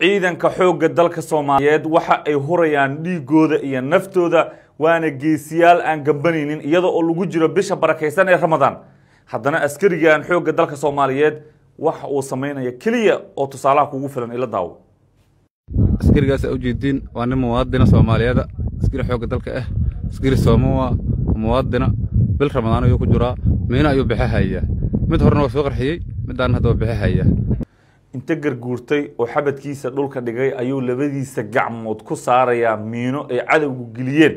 Ciidanka xoogga dalka Soomaaliyeed waxa ay hurayaan dhiigooda iyo naftooda, waana geesiyaal aan gambanaynin iyada oo lagu jiro bisha barakaysan ee Ramadaan. Haddana askarigan xoogga dalka Soomaaliyeed waxa uu samaynaya keliya oo tusaalaha kugu filan ila daawo. Askarigaas aa ujeediin waa nin muwaadina Soomaaliyeeda, askari xoogga dalka ah, askari Soomowa muwaadina. Bil Ramadaan ayuu ku jiraa, miina ayuu bixi hayaa. Mid horena waa soo qarxiyey, midaan hadda waa bixi hayaa. Inta garguurtay oo xabadkiisa dhulka dhigay ayuu labadiisa gacmood ku saarayaa miino ay cadowgu geliyeen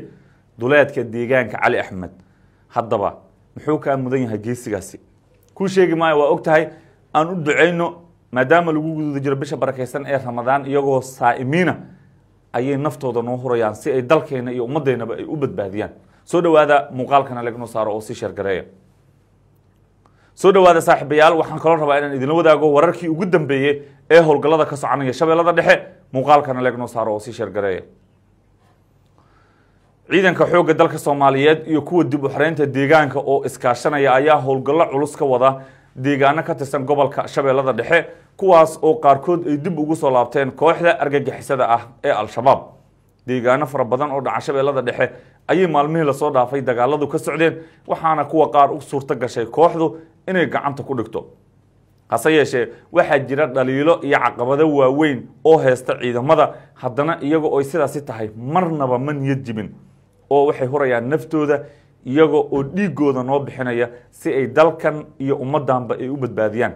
duleedka deegaanka Cali Axmed. Haddaba muxuu kaa mudan yahay geesigaasi? Kuu sheegi maayo, waa og tahay. Aan u ducayno maadaama lagu guda jiro bisha barakaysan ee Ramadaan, iyagoo saa'imiina ayay naftooda noo hurayaan si ay dalkeena iyo ummaddeennaba ay u badbaadiyaan. Soo dhowaada, muuqaalkana lagnoo saaro oo sii sheergareeya. Soo dhowaada saaxiibayaal, waxaan kaloo rabaa inaan idinla wadaago wararkii ugu dambeeyey ee howlgallada ka soconaya Shabeellada Dhexe. Muuqaalkana legnoo saaro oo sii sheergareeya. Ciidanka xoogga dalka Soomaaliyeed iyo kuwa dib u xoreynta deegaanka oo iskaashanaya ayaa howlgallo culus ka wada deegaano ka tirsan gobolka Shabeellada Dhexe, kuwaas oo qaarkood ay dib ugu soo laabteen kooxda argagixisada ah ee Al-Shabaab. Deegaano fara badan oo dhaca Shabeellada Dhexe ayay maalmihii lasoo dhaafay dagaaladu ka socdeen, waxaana kuwa qaar u suurto gashay kooxdu inay gacanta ku dhigto. Hase yeeshee waxaa jira dhaliilo iyo caqabado waaweyn oo heysta ciidamada. Haddana iyaga oo sidaasi tahay marnaba ma niyad jibin, oo waxay hurayaan naftooda iyaga oo dhiigooda noo bixinaya si ay dalkan iyo ummaddanba ay u badbaadiyaan.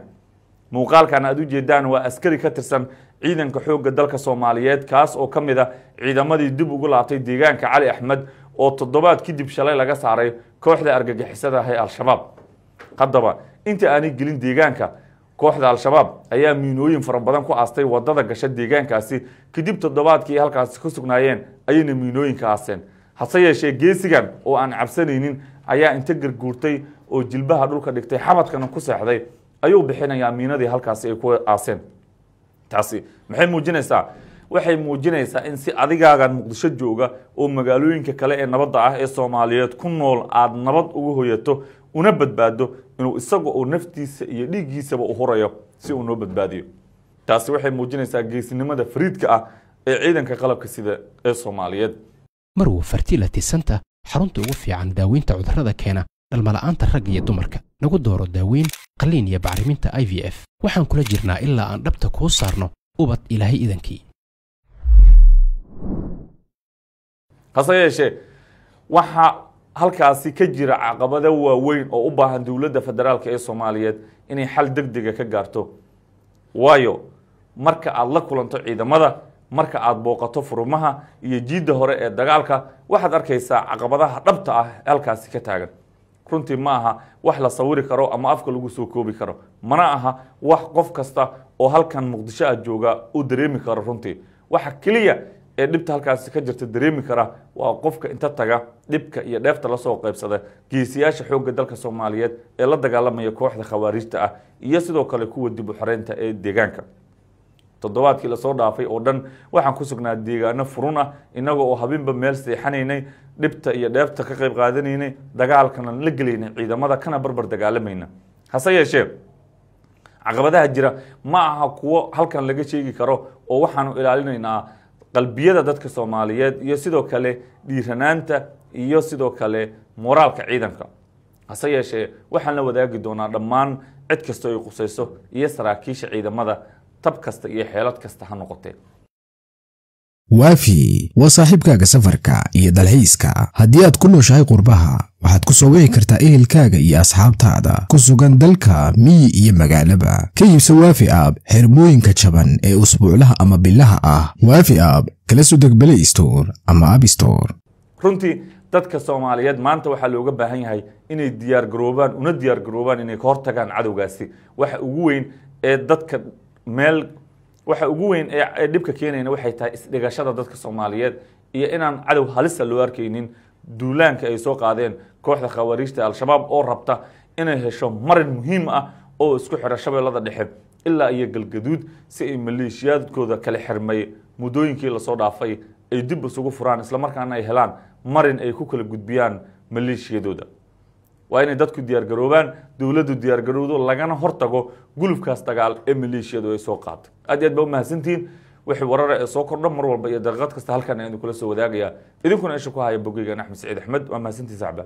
Muuqaalkan aad u jeedaan waa askari ka tirsan ciidanka xoogga dalka Soomaaliyeed, kaas oo ka mid a ciidamadii dib ugu laabtay deegaanka Cali Axmed oo toddobaad kadib shalay laga saaray kooxda argagixisada ah ee Al-Shabaab. Haddaba inta aanay gelin deegaanka, kooxda Al-Shabaab ayaa miinooyin fara badan ku aastay wadada gasha deegaankaasi. Kadib toddobaadkii halkaasi ku sugnaayeen ayayna miinooyinka aaseen. Hase yeeshee geesigan oo aan cabsanaynin ayaa inta garguurtay oo jilbaha dhulka dhigtay, xabadkana ku seexday, ayuu bixinayaa miinadii halkaasi ay ku aaseen. Taasi maxay muujinaysaa? Waxay muujinaysaa in si adigaagan Muqdisho jooga oo magaalooyinka kale ee nabadda ah ee Soomaaliyeed ku nool aada nabad uga hoyato una badbaado, inuu isaga oo naftiisa iyo dhiiggiisaba u hurayo si uu noo badbaadiyo. Taasi waxay muujinaysaa geesinimada fariidka ah ee ciidanka qalabka sida ee Soomaaliyeed. Marwo Fertility Center, xarunta ugu fiican daaweynta cudurrada keena dhalmala'aanta ragga iyo dumarka. Nagu dooro daaweyn, qalliin iyo bacriminta IVF. Waxaan kula jirnaa ilaa aan dhabta kuu saarno ubad Ilaahay idankii. Hase yeeshee waxaa halkaasi ka jira caqabado waaweyn oo u baahan dowladda federaalka ee Soomaaliyeed inay xal deg dega ka gaarto, waayo marka aada la kulanto ciidamada, marka aada booqato furumaha iyo jiidda hore ee dagaalka, waxaad arkaysaa caqabadaha dhabta ah halkaasi ka taagan. Runtii ma aha wax la sawiri karo ama afka lagu soo koobi karo, mana aha wax qof kasta oo halkan Muqdisho ah jooga uu dareemi karo. Runtii waxa keliya ee dhibta halkaasi ka jirta dareemi kara waa qofka inta taga dhibka iyo dheefta lasoo qaybsada geesiyaasha xoogga dalka Soomaaliyeed ee la dagaalamaya kooxda khawaariijta ah iyo sidoo kale kuwa dib u xoreynta ee deegaanka. Toddobaadkii lasoo dhaafay oo dhan waxaan ku sugnaa deegaano furun ah, innaga oo habeenba meel seexanaynay, dhibta iyo dheefta ka qayb qaadanaynay, dagaalkana la gelaynay ciidamada kana barbar dagaalamayna. Hase yeeshee caqabadaha jira ma aha kuwo halkan laga sheegi karo, oo waxaanu ilaalinaynaa qalbiyada dadka Soomaaliyeed iyo sidoo kale dhiiranaanta iyo sidoo kale moraalka ciidanka. Hase yeeshee waxaan la wadaagi doonaa dhammaan cid kasta ay qusayso iyo saraakiisha ciidamada, tab kasta iyo xeelad kasta ha noqotee. Waafi waa saaxiibkaaga safarka iyo dalxiiska. Haddii aad ku nooshahay qurbaha, waxaad ku soo wici kartaa ehelkaaga iyo asxaabtaada ku sugan dalka miyi iyo magaalaba. Ka iibso Waafi App xirmooyinka jaban ee usbuuclaha ama bilaha ah. Waafi App kala soo deg Play Store ama App Store. Runtii dadka Soomaaliyeed maanta waxaa looga baahan yahay inay diyaar garoobaan, una diyaar garoobaan inay ka hortagaan cadowgaasi. Waxa ugu weyn ee dadka meel, waxa ugu weyn ee dhibka keenayna waxay tahay isdhigashada dadka Soomaaliyeed iyo inaan cadow halisa loo arkaynin duulaanka ay soo qaadeen kooxda khawaariijta Al-Shabaab oo rabta inay hesho marin muhiim ah oo isku xidha Shabeellada Dhexe ilaa iyo Galgaduud, si ay maleeshiyaadkooda kala xirmay muddooyinkii lasoo dhaafay ay dib isugu furaan, islamarkaana ay helaan marin ay ku kala gudbiyaan maleeshiyadooda. Waa inay dadku diyaargaroobaan, dowladdu diyaargarowdo, lagana hortago gulufkaas dagaal ee maleeshiyadu ay soo qaatay. Aad iyo aad baa umahadsantihiin. Wixii warara ee soo kordho mar walba iyo daqiiqad kasta halkan ayaan idinkula soo wadaagaya, idinkuna isha ku haya bogeygan Axmed Saciid Axmed. Waa mahadsantii sacba.